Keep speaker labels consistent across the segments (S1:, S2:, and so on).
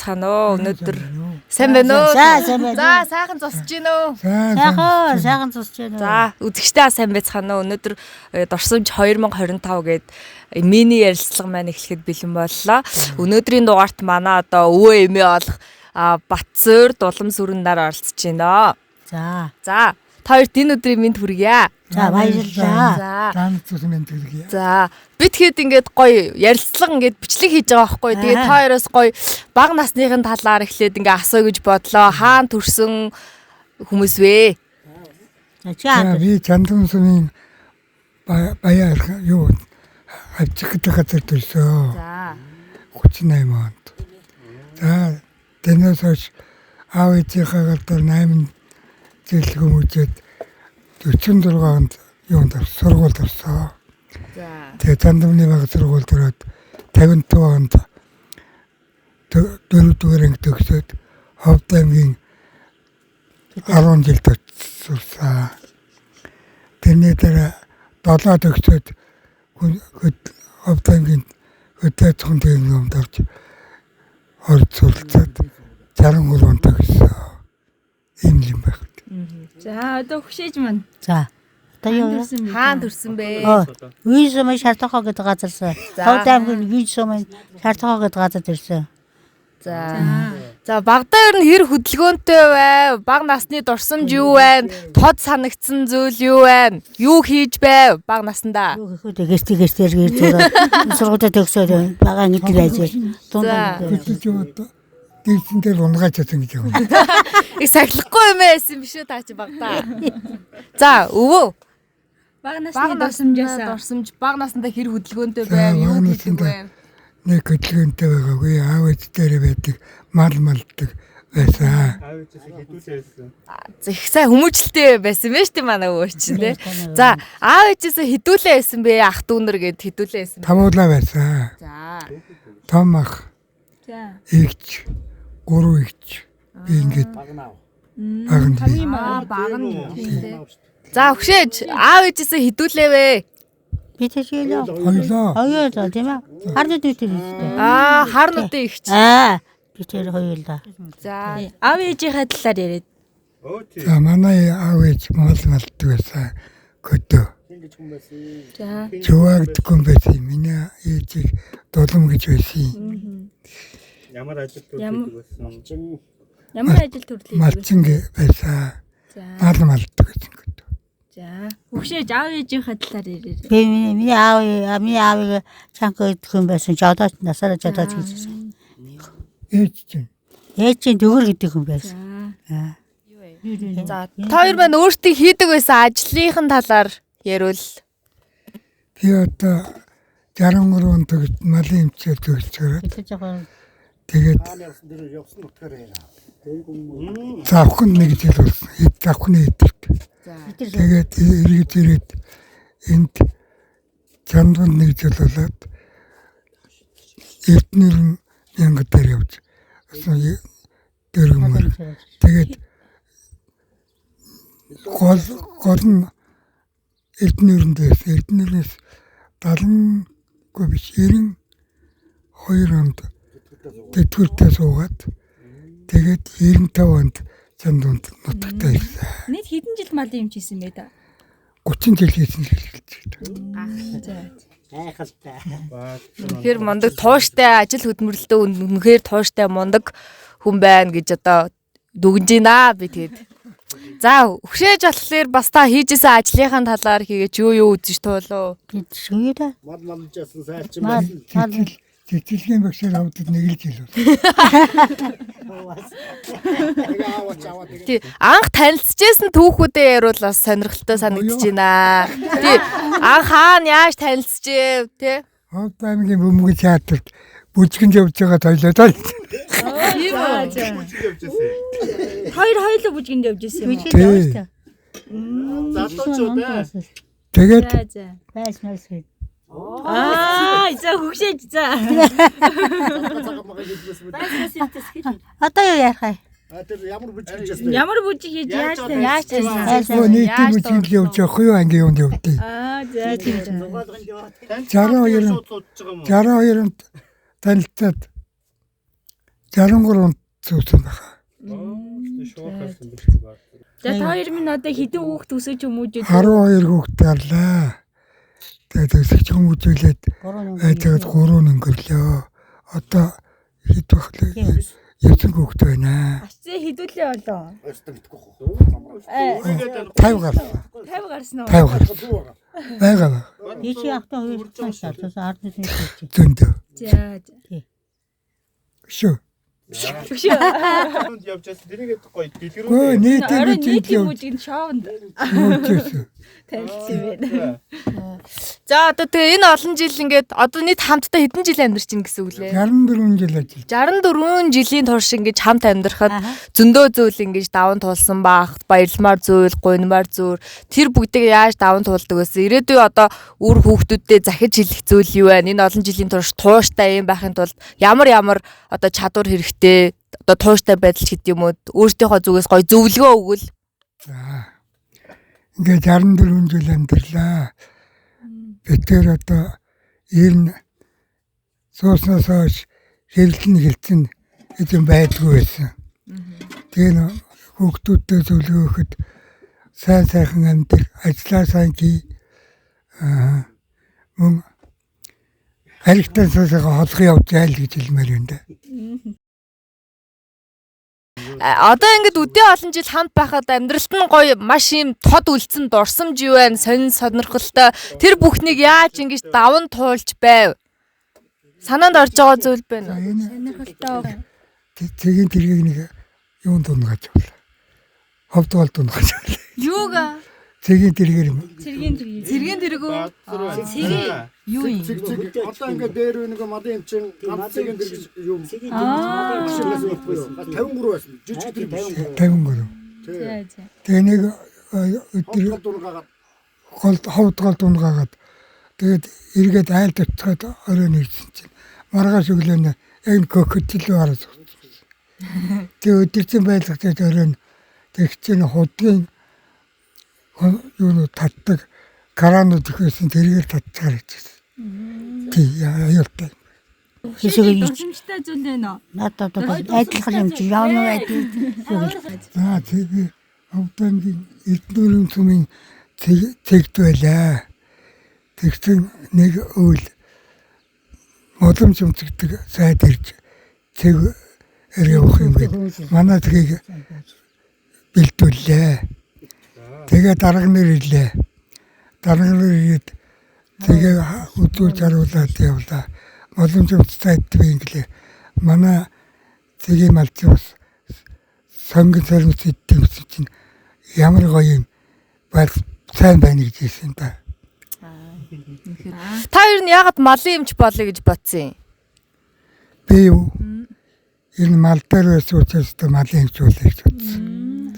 S1: байцгаана уу? Өнөөдөр сайн байна уу?
S2: За, сайн байна.
S1: За, сайхан зосж гин үү?
S2: Сайхан сайхан цусч байна.
S1: За, үзэгчдээ сайн байцгаана уу? Өнөөдөр Дурсамж 2025 гээд мини ярилцлага маань эхлэхэд бэлэн боллоо. Өнөөдрийн дугаарт манай одоо өвөө эмээ болох Батцуур Дулам сүрэн нар оролцож байна.
S2: За.
S1: За, та хоёрт энэ өдрийн мэнд хүргье.
S2: За, баярлалаа.
S1: За.
S3: Даан цус мэнд хүргье.
S1: За, бид хэд ингээд гоё ярилцлага ингээд бичлэг хийж байгаа байхгүй. Тэгээд та хоёроос гоё бага насныхын талаар эхлээд ингээд асуу гэж бодлоо. Хаан төрсөн хүмүүс вэ?
S2: За, чи
S3: За,
S2: аа.
S3: би Чандан сумын баяа юу авчих гэдэг газар төрсөө.
S1: За.
S3: 38 онд. За, тэрнээс хойш аав ээжийнхээ газар 8 жил хүмүүжээд 46 онд юунд сургуульд орсон.
S1: За.
S3: Тэгээ Чандамны баг сургуульд ороод 54 онд дөрөвдүгээр анги төгсөөд Ховд аймгийн 10 жил сурсан. Тэрний дараа 7 төгсөөд Ховд аймгийн хөдөө аж ахуйн төвийн номд орж суралцаад 63 он төгссөн. Ийм л юм байна.
S4: За, одоо хөшээж маань.
S2: За. Одоо юу вэ?
S4: Төрсөн бэ?
S1: Хаан төрсөн бэ?
S2: Оо, Вин сумын шартохоо гэдэг газарсан.
S1: За.
S2: Ховд аймгийн Вин сумын шартохоо гэдэг газар төрсөн.
S1: За. За, багадаа ер нь хэр хөдөлгөөнтэй байв? Бага насны дурсамж юу байна? Тод санагдсан зүйл юу байна? Юу хийж байв бага насндаа?
S2: Юу гэхүү гэрт гэртээр гэр зураад сургуулиуд төгсөөд бага ангид байж дунд.
S1: За.
S3: Хөдөлж яваад дийсэн дээр унгааж чадсан гэж юм.
S1: Их сахилахгүй юм байсан биш үү та чи багадаа? За, өвөө.
S4: Бага
S1: Бага
S4: насны
S1: насны
S4: дурсамжаасаа.
S1: дурсамж бага насндаа хэр хөдөлгөөнтэй
S3: За,
S1: байв? Юу
S3: бага
S1: хийдэг
S3: насандаа
S1: вэ?
S3: Нэг хөдөлгөөнтэй байгаагүй. Аав ээж дээр байдаг, мал малдаг байсан.
S5: Аав ээжээс хэдүүлээ байсан.
S1: За, их сайн хүмүүжлтэй байсан байж тээ манай өвөө чинь тий. За, аав ээжээсээ хідүүлээ байсан бэ? Ах дүүнэр гээд хідүүлээ байсан. бэ?
S3: Тавуулаа байсан.
S1: За.
S3: Том ах,
S4: За.
S3: эгч, гурав эгч. Би ингээд багна би.
S1: Аа, бага нь тий. За, өгшөөж аав ээжээсээ хідүүлээ вэ?
S2: Би тэжээлээ.
S3: Хоёлоо.
S2: Хоёулаа тийм ээ. Харнууд үтэр үстэй.
S1: Аа, хар нүдэн ихч.
S2: Аа, би тэр хоёулаа.
S1: За.
S4: Аав ээжийнхээ талаар яриад.
S5: Өө тий.
S3: За, манай аав ээж мал малдаг байсан. Көдөө.
S4: За.
S3: Чуваагдаг хүн байсан. Миний ээжийг дулам гэж байсан.
S5: Ямар ажил төр
S4: Ямар-
S5: хийдэг байсан?
S4: Ямар ажил төрлөө хийдэг вэ?
S3: Малчин байсан.
S4: За.
S3: Мал малдаг байсан көдөө.
S4: За. Хөшээж аав ээжийнхээ талаар яриад.
S2: Би миний аав миний аавыг чанга гэдэг хүн байсан. Жодооч насаараа жодооч гэж байсан.
S3: Ээж чинь
S2: Ээж чинь төгөр гэдэг хүн байсан.
S4: За.
S1: За, та хоёр маань өөртөө хийдэг байсан ажлынхын талаар яриул.
S3: би одоо 63 он төгс малын эмчээр төгсчөрөөд
S2: Тэр жоохон
S3: тэгээд завхан нэг жил болсон. Хэд завхны идэлт. Тэгээд эргэж ирээд энд чамданд нэг жил болоод Эрдэнэр мянга дээр явж болсон дөрвөн мөр. Тэгээд гол гол нь Эрдэнэрэнд байсан. Эрдэнэрээс 70-гүй биш 92 онд тэтгэвртээ суугаад тэгээд 95 онд чамданд нутагтаа ирсэн.
S4: Нийт хэдэн жил малын эмч хийсэн бэ та?
S3: 30 жил хийсэн л хэлж байна.
S4: За.
S1: Үнэхээр мундаг тууштай ажил хөдөлмөрлөлтөө үнэхээр тууштай мундаг хүн байна гэж одоо дүгнж байна би тэгээд. За, өгшээж болохоор бас та хийжсэн ажлынхаа талаар хийгээч юу юу үзэж туулав.
S2: би шүгээ.
S6: Мал малжсэн сайлчин
S2: Мал
S6: байсан.
S2: мал
S3: Цэцэлгийн багшаар авдад нэг л жил болсон.
S6: Тэгээ аавч аваад тэгээ
S1: Тий, анх танилцжсэн түүхүүдээ яриул бас сонирхолтой санагдаж байна. Тий, анх хаана яаж танилцжээ тий?
S3: Ховд аймгийн бөмбөг театрт бүжгэнд явж байгаа тойлоо доо.
S4: Тийм үү. За.
S5: Бүжиг явж байсан.
S4: Хоёр хоёулаа бүжгэнд явж исэн юм уу?
S2: бүжиг явуулсан.
S6: залуучууд аа.
S3: Тэгээд
S4: За, за.
S2: Байж байсан.
S4: Аа, за хөшээж за.
S6: Цагаан мага хийдгээс мэд.
S2: Одоо юу ярих вэ?
S6: А тэр ямар бүжиг хийжсэн.
S4: Ямар бүжиг хийж яаж
S1: Яаж танилцсан?
S3: өө нийтийн бүжгэнд явж явах юу ангийн юунд явдیں۔
S4: Аа, за за.
S3: 62
S5: Шууд суудж байгаа юм уу?
S3: 62-нд танилцаад 63 суусан байгаа.
S5: Шууд гарсан биш үү?
S4: За та хоёр минь одоо хэдэн хүүхд өсөж хүмүүжээд
S3: 12 хүүхэд зарлаа. Тэгээд өсөж хүмүүжүүлээд тэгээд 3 өнгөрлөө. Одоо хэд байх лээ? 9 хүүхэд байна.
S4: Ачаа хэдүүлээ болоо.
S3: 50 гарсан.
S4: 50 гарсан уу?
S3: 50 гарсан. Байгаа ба.
S2: Би чи явахдаа хоёр цааш шалсан 11 жил.
S3: Зөндөө.
S4: За.
S3: Шүү.
S4: Тэгш.
S5: Явж байсан. Тэрийг гоё
S3: Гөө
S5: дэлгэрүүл.
S3: нийтийн
S4: Орой
S3: бүжинд
S4: нийтийн
S3: явж
S4: бүжинд шоунд
S3: явжсэн.
S4: танилцсан юм байна.
S1: За одоо тэгээ энэ олон жил ингээд одоо нийт хамтдаа хэдэн жил амьдарч ин гэсэн үг лээ.
S3: 64 жил ажиллаж.
S1: 64 жилийн турш ингэж хамт амьдрахад зөндөө зүйл ингэж даван туулсан баах, баярламар зүйл, гуйнмар зүйл тэр бүгдийг яаж даван туулдаг гэсэн. Ирээдүй одоо үр хүүхдүүдэд захиж хэлэх зүйл юу вэ? Энэ олон жилийн турш тууштай юм байхын тулд ямар ямар одоо чадвар хэрэгтэй, одоо тууштай байдал гэдэг юм уу? Өөртөөхөө зүгээс гоё зөвлөгөө өгвөл.
S3: За. Ингээд 64 жил амьдралаа. Бид тэр одоо 90 сууснаас хойш хэрэлдэн хилцэн хэзээ байдгүй байсан. Тэгээ нөө хүүхдүүдтэй зөвлөгөө өгөхөд сайн сайхан амьдр, ажлаа сайн хий. Аа мөн харигтай сайхан холох явж айл гэж хэлмээр юм да.
S1: Одоо ингээд үдээ олон жил хамт байхад амьдралт нь гоё маш юм тод үлдсэн дурсамж юу байна, сонин сонирхолтой тэр бүхнийг яаж ингэж даван туулж байв? Санаанд орж байгаа зүйл байна
S3: За
S1: уу?
S3: энэ
S4: Сонирхолтой.
S3: цэгийн тэргийг нэг юунд дунгаж явлаа. Ховдгол дунгаж явлаа.
S1: Юуг?
S3: Цэгийн тэргээр юм.
S4: Цэргийн тэргийг.
S1: Цэргийн тэргүү.
S4: Цэргийн
S1: Юу юм?
S6: Цэг цэг одоо ингээд дээр нэг мадын юм чин ганц цэгийн дэргэж юм.
S4: Аа.
S6: 53 байсан. Жижиг дэр биш.
S3: 53.
S4: За за.
S3: Тэгээ нэг өдөр
S6: Ховдгол дургаагаад
S3: гол ховдгол дунгаагаад тэгээд эргээд айлд очиход оройн ирсэн чинь маргааш өглөө нь яг нэг кокотил гараад суусан. Тэгээ өдөржин байлгахад оройн тэг чинь худгийн юунууд татдаг каранууд их байсан тэргээр татчихаар хийчихсэн. Тий аюултай.
S2: Хэсэг
S4: Дурсамжтай зүйл байна уу?
S2: Надад одоо адилхан юм чи явна байдгийг.
S3: За тэгээ Ховдонгийн Эрдэнэрийн сүмийн цэгт байлаа. Тэгсэн нэг өвөл модомч өмцөгдөг сайд ирж цэг явах юм гээд манай цэгийг бэлдүүллээ. Тэгээ дарга нар ирлээ. Дарга нар ирээд тэгээ үзүүлж харуулад явлаа. Боломж өмц сайд би инглээ. Манай цэгийн малчин бас сонгон саримц иддэг гэсэн чинь ямар гоё юм бол сайн байна гэж хэлсэн та.
S1: Та ер нь яагаад малын эмч болъё гэж бодсон юм?
S3: Би юу? Энэ мал дээр байсан учраас та малын эмч болъё гэж бодсон.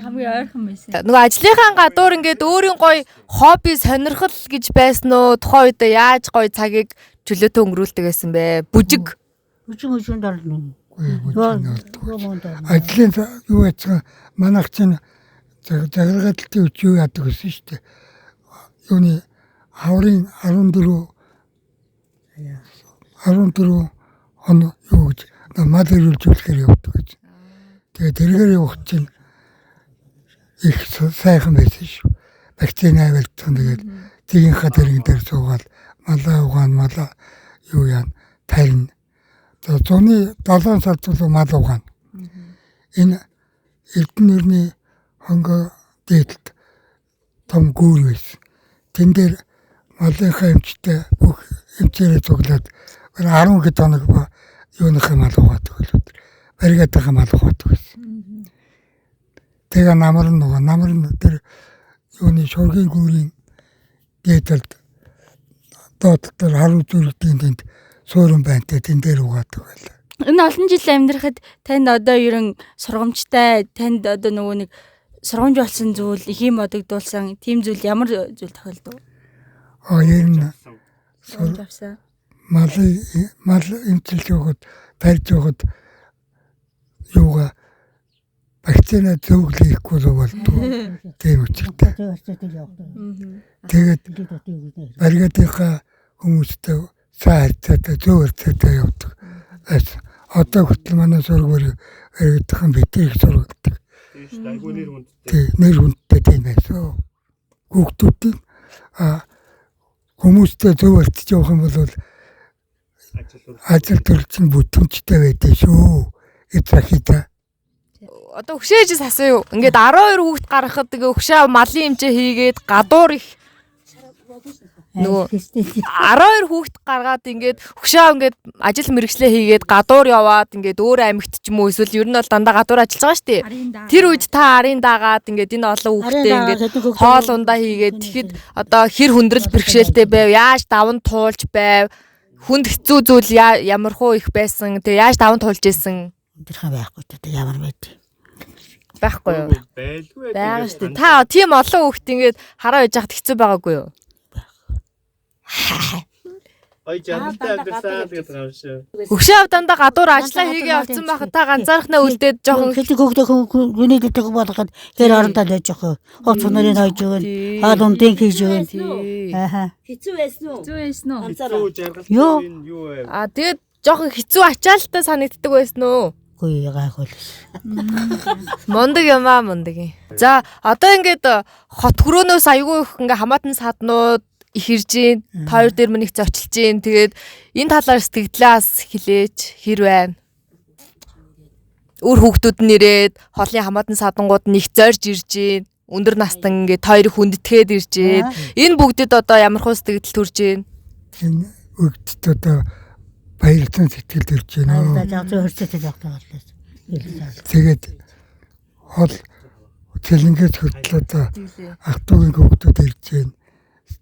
S4: Хамгийн ойрхон байсан.
S1: Нөгөө ажлынхаа гадуур ингээд өөрийн гоё хобби сонирхол гэж байсан уу? Тухайн үед яаж гоё цагийг чөлөөтэй өнгөрүүлдэг байсан бэ? Бүжиг.
S2: Хүчин хүчинд орно.
S3: Үгүй бүжиг нь болдог.
S2: Юу монд орно.
S3: Ажлын юу яцхан манайх чинь захиргаадалтын үуч юу яадаг гэсэн шүү дээ. Юуны хаврын 14 он юу гэж мал эрүүлжүүлэхээр явдаг гэж. Тэгээ тэргээр явах чинь их сайхан байсан шүү. Вакцин авалцсан тэгээд цэгийнхаа тэрэг дээр суугаад малаа угаан малаа юу яана тарина. За зуны 7 сард бол мал угаана. Энэ Эрдэнэ хонгоо дээдэлд том гүүр байсан. Тэн дээр малынхаа эмчтэй бүх эмчээрээ цуглаад 10 хэд хоног юуныхаа мал угаадаг байлаа. Баригадынхаа мал угаадаг байсан. Тэгээ намар нь нөгөө намар нь тэр юуны шургийн гүүрийн дээдэлд доод талаар харуу зүрхтийн тэнд суурин байнтай тэн дээр угаадаг байлаа.
S4: Энэ олон жил амьдрахад танд одоо ерөн сургамжтай, танд одоо нөгөө нэг сургамж болсон зүйл, их юм бодогдуулсан тийм зүйл ямар зүйл тохиолдов?
S3: А ер нь
S4: Сургамж авсан.
S3: мал эмчилж явахад тарьж явахад юугаа вакцина зөвлөхгүй л болдгоо. Тийм учиртай. Тэгээд баригадынхаа хүмүүстэй сайн харьцаатай, зөв харьцаатай явдаг байсан. Одоо хүртэл манай зураг баригдах нь бид их зурагдаг.
S5: Тийм шүү дээ. Айгүй нэр хүндтэй.
S3: Тий, нэр хүндтэй тийм байсан. Хүүхдүүдийн хүмүүстэй зөв болтож явах юм бол
S5: Ажил үр.
S3: ажил төрөл чинь бүтэмжтэй байдیں шүү. Гэж захида.
S1: Одоо хөшөөжс асуу юу? Ингээд 12 хүүхэд гаргахад тэгээ хөшөө малын хэмжээ хийгээд гадуур их нөгөө 12 хүүхэд гаргаад ингээд хөшөө ингээд ажил мэргэжлээ хийгээд гадуур яваад ингээд өөр аймагт ч юм уу эсвэл ер нь бол дандаа гадуур ажиллаж байгаа шүү дээ. Тэр үед та арын дагаад ингээд энэ олон хүүхэдтэй ингээд хоол ундаа хийгээд тэгэхэд одоо хэр хүндрэл бэрхшээлтэй байв, яаж даван туулж байв, хүнд хэцүү зүйл ямар хуу их байсан, тэгээ яаж даван туулж исэн
S2: Өндөрхөн байхгүй ч одоо ямар байд.
S1: байхгүй юу?
S5: Байлгүй.
S1: Байгаа шүү дээ. Та тийм олон хүүхэд ингээд хараа байж хат хэцүү байгаагүй юу?
S5: Ой жаргалтай амьдсан гэдэг юм шиг.
S1: Хөшөө ав дандаа гадуур ажиллаа хийгээ явцсан байхад та ганцаархнаа үлдээд жоохон
S2: Хэдэг хөгдөх хүний дэдэг болгоход тэр орондоо л яж явах. Хууц нарын хойж өгөн. Хоол ундын хийж өгөн.
S1: Тий.
S2: Ааха.
S7: Хэцүү байсан уу?
S4: Хэцүү байсан уу?
S7: Ганцаараа.
S5: Хэцүү жаргалтай
S2: Юу?
S5: энэ юу вэ?
S1: А тэгээд жоохон хэцүү ачаалттай санагддаг байсан уу?
S2: Үгүй гайхвал.
S1: Мундаг юм аа мундаг юм. За одоо ингээд хот хөрөөнөөс айгүй их ингээ хамаатан саднууд их ирж гин. Та хоёр дээр мань их зочилж гин. Тэгээд энэ талаар сэтгэлээс хэлээч хэр байна? Үр хүүхдүүд нь ирээд холын хамаатан садангууд нь их зорж ирж гин. Өндөр настан ингээ та хоёрыг хүндэтгээд ирж гин. Энэ бүгдэд одоо ямар хуу сэтгэл төрж гин?
S3: Энэ өгдөлт одоо баярлсан сэтгэл төрж байна.
S2: Аа зав хөрцөд явах боллоо.
S3: Тэгээд хол цэлэнгэс хүртэл одоо ах дүүгийн хүүхдүүд ирж байна.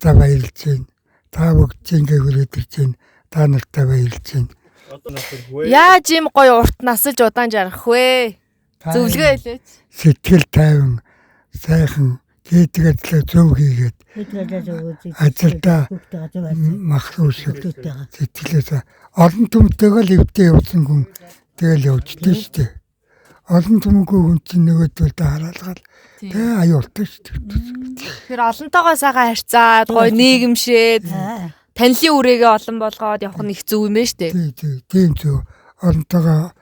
S3: Та баярлж байна. Та бүгд ингээ хүрээд ирж байна. Та нартай баярлж байна.
S5: Одоо надад хвэ.
S1: Яаж ийм гоё урт насалж удаан жаргах вэ?
S3: Та
S1: Зөвлөгөө хэлээч.
S3: Сэтгэл тайван сайхан хийдэг ажлаа зөв хийгээд Ажилдаа махруу шиг сэтгэлээс олон түмтэйгээ л эвдээ явсан хүн тэгэл явждээ шүү дээ. Олон түмгүй хүн чинь нөгөөдөлдөө хараалгаал тэгээ аюултай шүү дээ.
S1: Тэгэхээр олонтойгоо сайхан харьцаад гоё нийгэмшээд танилын үрээгээ олон болгоод явах нь их зөв юм байна шүү дээ.
S3: Тий, тий, тийм зөв. Олонтойгоо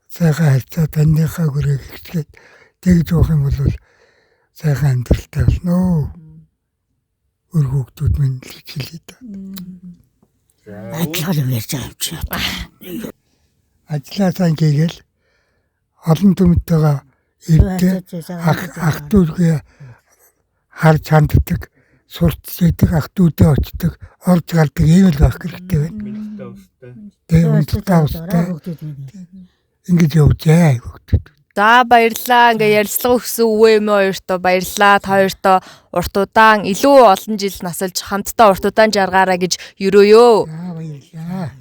S3: сайхан харьцаа таныхаа гүрээг ихсгээд тэгж явах юм бол сайхан амьдралтай болно. Өр хүүхдүүд минь л гэж хэлээ дээ.
S2: Адилхан юм ярьж байгаа юм чи.
S3: Ажлаа сайн хийгээл олон түмтэйгээ эвдээ ах дүүгээ харж ханддаг, сурталчилдаг, ах дүүдээ очдог, орж гардаг ийм л байх хэрэгтэй байна.
S5: Мэлтэй устай.
S3: Тэгээ үнэтэй устай ингэж явжээ хүүхдүүд.
S1: За баярлаа. Ингээ ярилцлага өгсөн өвөө эмээ хоёртоо баярлаа. Та хоёртоо урт удаан илүү олон жил насалж хамтдаа урт удаан жаргаарай гэж өрөөё.
S3: За баярлаа.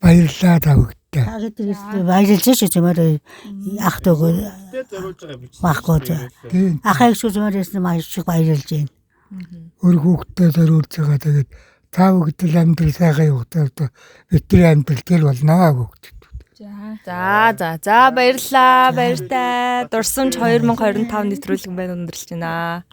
S3: Баярлалаа та бүгдээ.
S2: Та гэдэг баярлж шүү зэмээр ах дүүг
S5: Тэ зориулж байгаа бичсэн.
S2: Байхгүй зөө.
S3: Тийм
S2: ахыг шүү зэмээр ирсэн маш их баярлж байна.
S3: өр хүүхдтэй зориулж байгаа тэгээд та бүгд л амьдрал сайхан явахтаа одоо бидний амьдрал тэр болно хүүхдүүд.
S1: За за за баярлаа. Баяртай. Дурсамж 2025 нэвтрүүлэг байна өндөрлж байна.